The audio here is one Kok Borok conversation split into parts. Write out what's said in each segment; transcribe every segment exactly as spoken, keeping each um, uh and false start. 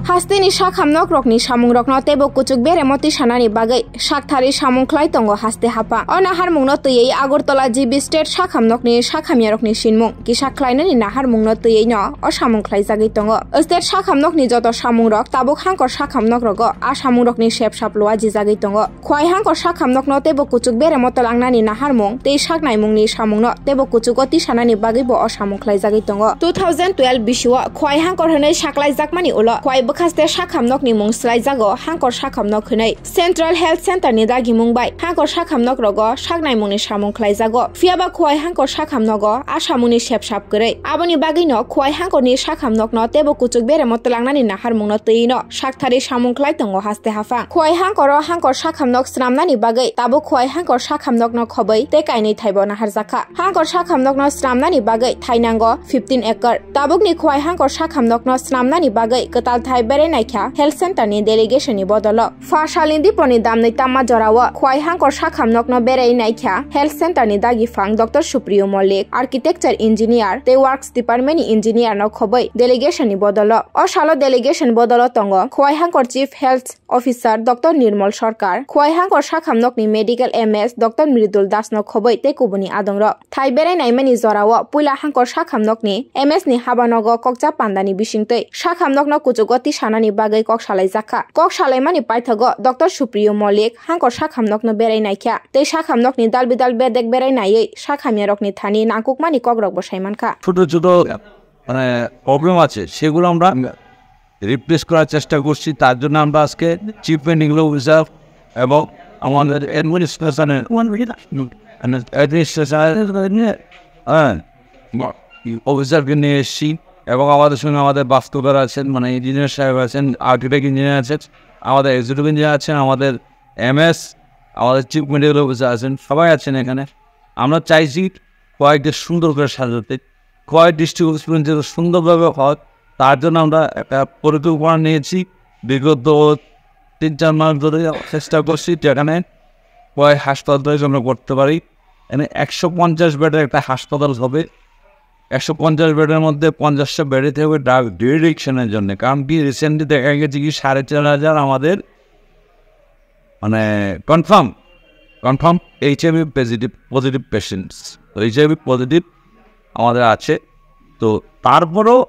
Hasteni sakhamnokrokni samungrokno teibo kuchuk beremo tisanani bagwi sakthari samung khlai tongo haste haphang. O naharmungno twiwi Agartala G B State sakhamnokni sakhamyarokni sinmung kisa khlainani naharmungno twiwino o samung khlaijagwi tongo. State sakhamnokni joto samungrok tabuk hangkor sakhamnokrogo a samungrokni sepsap lua jijagwi tongo. Khwai hangkor sakhamnokno teibo kuchuk beremo twlangnani naharmung tei saknaimungni samungno teibo kuchugo tisanani bagwibo o samung khlaijagwi tongo. Two thousand twelve bisio Khwai hangkor hwnwi saklaijakmani ulo Khwai bwkhaste sakhamnokni mung swlaijago hangkor sakhamnok hwnwi Central Health Center ni dagimung bai hangkor sakhamnokrogo saknaimungni samung khlaijago. Phiyaba Khwai hangkor sakhamnogo a samungni sepsap kwrwi. Aboni bagwino Khwai hangkorni sakhamnokno teibo kuchuk beremo twlangnani naharmungno twiwino sakthari samung khlai tongo haste haphang. Khwai hangkoro hangkor sakhamnok swnamnani bagwi tabuk Khwai hangkor sakhamnokno khobwi tei kainwi thaibo naharjakha. Hangkor sakhamnokno swnamnani bagwi thainango fifteen acre. Tabukni Khwai hangkor sakhamnokno swnamnani bagwi kwtal thai berai naikha Health Center ni delegation ni bodolo. Pha salni diponi damnwi tamma jorao Khwai hangkor sakhamnokno berai naikha Health Center ni dagiphang Doctor Supriyo Malik, Architecture Engineer tei Works Department ni Engineer no khobwi delegation ni bodolo. O salo delegation bodolo tongo Khwai hangkor Chief Health Officer Doctor Nirmal Sarkar, Khwai hangkor sakhamnokni Medical M S Doctor Mridul Das no khobwi tei kubuni adongrok. Thai berai naimani jorao puila hangkor sakhamnokni M S ni habanogo kokcha pandani bisingtwi sakhamnokno kuchugo tisanani bagwi kok salaijakha. Kok salaimani paithago Doctor Supriyo Malik hangkor sakhamnokno berai naikha tei sakhamnokni dalbidal bedek berai naiwi sakhamyarokni thani nangkukmani kokrokbo saimankha. ছোট ছোট মানে প্রবলেম আছে, সেগুলো আমরা রিপ্লেস করার চেষ্টা করছি। তার জন্য আমরা আজকে চিফ মেডিকেল অফিসার এবং আমাদের অ্যাডমিনিস্ট্রেশনের, অ্যাডমিনিস্ট্রেশনের, হ্যাঁ, অফিসারকে নিয়ে এসেছি এবং আমাদের সঙ্গে আমাদের বাস্তুকার আছেন, মানে ইঞ্জিনিয়ার সাহেব আছেন, আর্কিটেক্ট ইঞ্জিনিয়ার আছেন, আমাদের এক্সিকিউটিভ ইঞ্জিনিয়ার আছেন, আমাদের এমএস, আমাদের চিফ মেডিকেল অফিসার আছেন, সবাই আছেন এখানে। আমরা চাইছি কয়েকটা সুন্দর করে সাজাতে, কয়েক ডিস্ট্রিক্ট হসপিটাল যেন সুন্দরভাবে হয়, তার জন্য আমরা একটা পরিকল্পনা নিয়েছি। বিগত তিন চার মাস ধরে চেষ্টা করছি, যেখানে কয়েক হাসপাতাল আমরা করতে পারি। মানে একশো পঞ্চাশ বেডের একটা হাসপাতাল হবে। একশো পঞ্চাশ বেডের মধ্যে পঞ্চাশটা বেডে থাকবে ড্রাগ ডিএডিকশনের জন্য। কারণ কি, রিসেন্টলি দেখা গেছে কি, সাড়ে চার হাজার আমাদের মানে confirm, confirm HIV positive, positive patients, তো এইচআইভি পজিটিভ আমাদের আছে। তো তারপরেও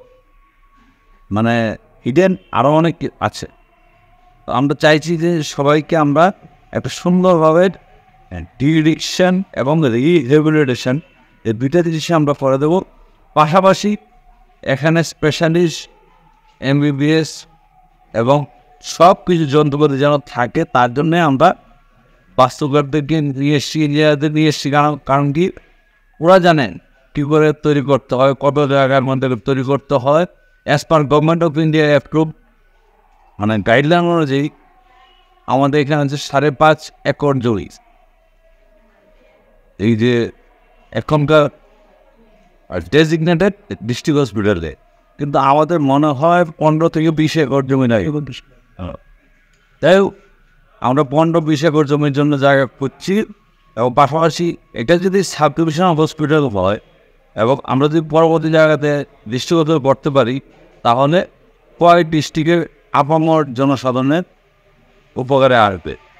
মানে হিডেন আরও অনেক কি-, আছে। তো আমরা চাইছি যে সবাইকে আমরা একটা সুন্দরভাবে ডিএডিকশন এবং রিহেবিলিটেশন, এই দুইটা জিনিসই আমরা করে দেবো। পাশাপাশি এখানে স্পেশালিস্ট, এমবিবিএস এবং সব কিছু যন্ত্রপাতি যেন থাকে, তার জন্য আমরা বাস্তুকারদেরকে নিয়ে এসছি, ইঞ্জিনিয়ারদের নিয়ে এসছি। কারণ, কারণ কি, ওরা জানেন কী করে তৈরি করতে হয়, কত জায়গার মধ্যে তৈরি করতে হয়। As per government of India approve, মানে গাইডলাইন অনুযায়ী আমাদের এখানে হচ্ছে সাড়ে পাঁচ একর জমি। এই যে এখনকার ডেজিগনেটেড ডিস্ট্রিক্ট হসপিটালে, কিন্তু আমাদের মনে হয় পনেরো থেকে বিশ একর জমি নাই। হ্যাঁ। তাই আমরা পনেরো বিশ একর জমির জন্য জায়গা খুঁজছি, এবং পাশাপাশি এটা যদি সাব ডিভিশনাল হসপিটাল হয় এবং আমরা যদি পরবর্তী জায়গাতে ডিস্ট্রিক্ট হসপিটাল করতে পারি, তাহলে কয়েক ডিস্ট্রিক্টের আপামর জনসাধারণের উপকারে আসবে।